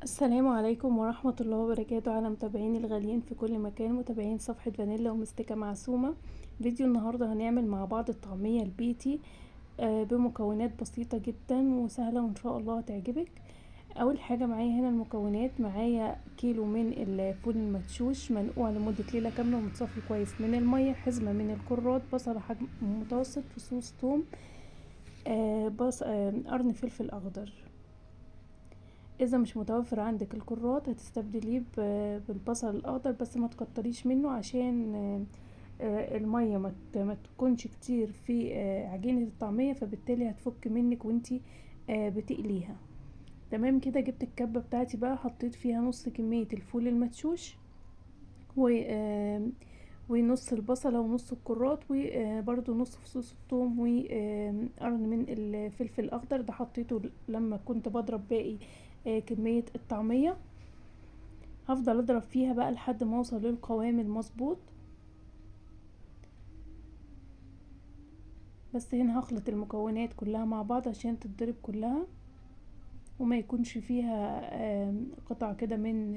السلام عليكم ورحمة الله وبركاته على متابعيني الغاليين في كل مكان، متابعين صفحة فانيلا ومستكة معسومة. فيديو النهاردة هنعمل مع بعض الطعمية البيتي بمكونات بسيطة جدا وسهلة، وان شاء الله هتعجبك. اول حاجة معايا هنا المكونات، معايا كيلو من الفول المدشوش منقوع لمدة ليلة كاملة ومتصفي كويس من المية، حزمة من الكرات، بصل حجم متوسط، فصوص ثوم، قرن فلفل اخضر. اذا مش متوفر عندك الكرات هتستبدليه بالبصل الاخضر، بس ما تكتريش منه عشان المية ما تكونش كتير في عجينه الطعمية، فبالتالي هتفك منك وانتي بتقليها. تمام كده. جبت الكبه بتاعتي بقى، حطيت فيها نص كمية الفول المدشوش ونص البصله ونص الكرات وبرده نص فصوص الثوم وقرن من الفلفل الاخضر. ده حطيته لما كنت بضرب باقي كمية الطعمية. هفضل اضرب فيها بقى لحد ما اوصل للقوام المظبوط. بس هنا هخلط المكونات كلها مع بعض عشان تتضرب كلها وما يكونش فيها قطع كده من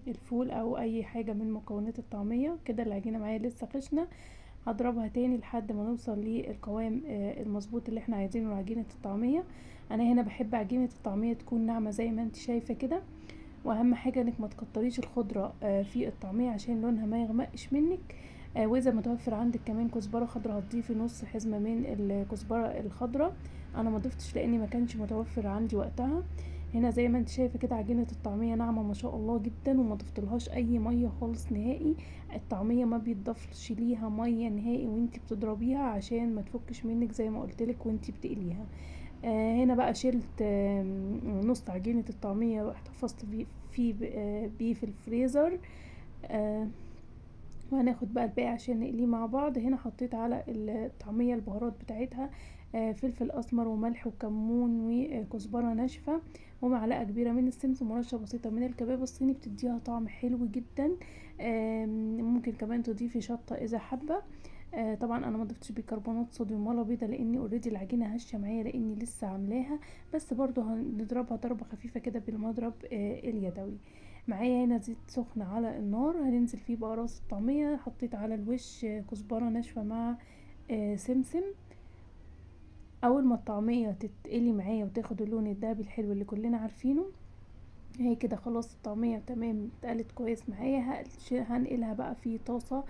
الفول او اي حاجة من مكونات الطعمية. كده العجينة معايا لسه خشنة، هضربها تاني لحد ما نوصل للقوام المظبوط اللي احنا عايزينه لعجينة الطعمية. انا هنا بحب عجينة الطعمية تكون ناعمة زي ما انت شايفة كده، واهم حاجة انك ما تكتريش الخضرة في الطعمية عشان لونها ما يغمقش منك. واذا متوفر عندك كمان كزبرة خضراء هتضيفي نص حزمة من الكزبرة الخضراء. انا ما ضفتش لاني ما كانش متوفر عندي وقتها. هنا زي ما انت شايفه كده عجينه الطعمية ناعمة ما شاء الله جدا، وما ضفتلهاش اي مية خالص نهائي. الطعمية ما بيتضافش ليها مية نهائي وانت بتضربيها عشان ما تفكش منك زي ما قلتلك وانت بتقليها. هنا بقى شلت نص عجينه الطعمية واحتفظت بيه في الفريزر. وهناخد بقى الباقي عشان نقليه مع بعض. هنا حطيت على الطعمية البهارات بتاعتها، فلفل اسمر وملح وكمون وكزبره ناشفة ومعلقة كبيرة من السمسم ورشه بسيطة من الكباب الصيني، بتديها طعم حلو جدا. ممكن كمان تضيفي شطه اذا حابة. طبعا انا ما ضفتش بيكربونات صوديوم ولا بيضة لاني already العجينة هشه معايا لاني لسه عاملاها، بس برضو هنضربها ضربه خفيفة كده بالمضرب اليدوي. معايا هنا زيت سخن على النار هننزل فيه بقى راس الطعمية. حطيت على الوش كزبره ناشفة مع سمسم. اول ما الطعمية تتقلي معايا وتاخد اللون الذهبي الحلو اللي كلنا عارفينه، هي كده خلاص الطعمية تمام اتقلت كويس معايا. هنقلها بقى في طاسه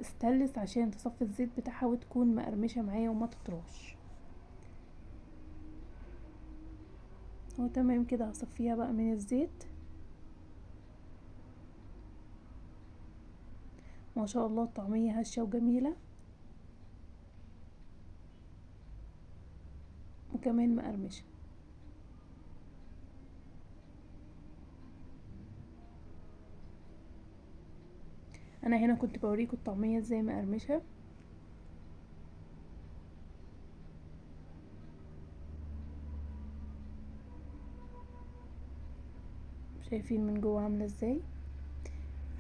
ستانلس عشان تصفي الزيت بتاعها وتكون مقرمشه معايا وما تطراش. هو تمام كده. هصفيها بقى من الزيت. ما شاء الله الطعمية هشه وجميلة وكمان مقرمشه. انا هنا كنت بوريكم الطعمية ازاي مقرمشه. شايفين من جوه عامله ازاي.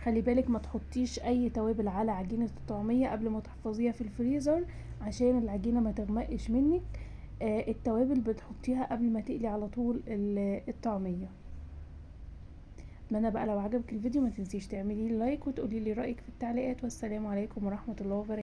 خلي بالك ما تحطيش اي توابل على عجينه الطعمية قبل ما تحفظيها في الفريزر عشان العجينة ما تغمقش منك. التوابل بتحطيها قبل ما تقلي على طول الطعمية. اتمنى بقى لو عجبك الفيديو ما تنسيش تعملي لي like وتقولي لي رايك في التعليقات، والسلام عليكم ورحمة الله وبركاته.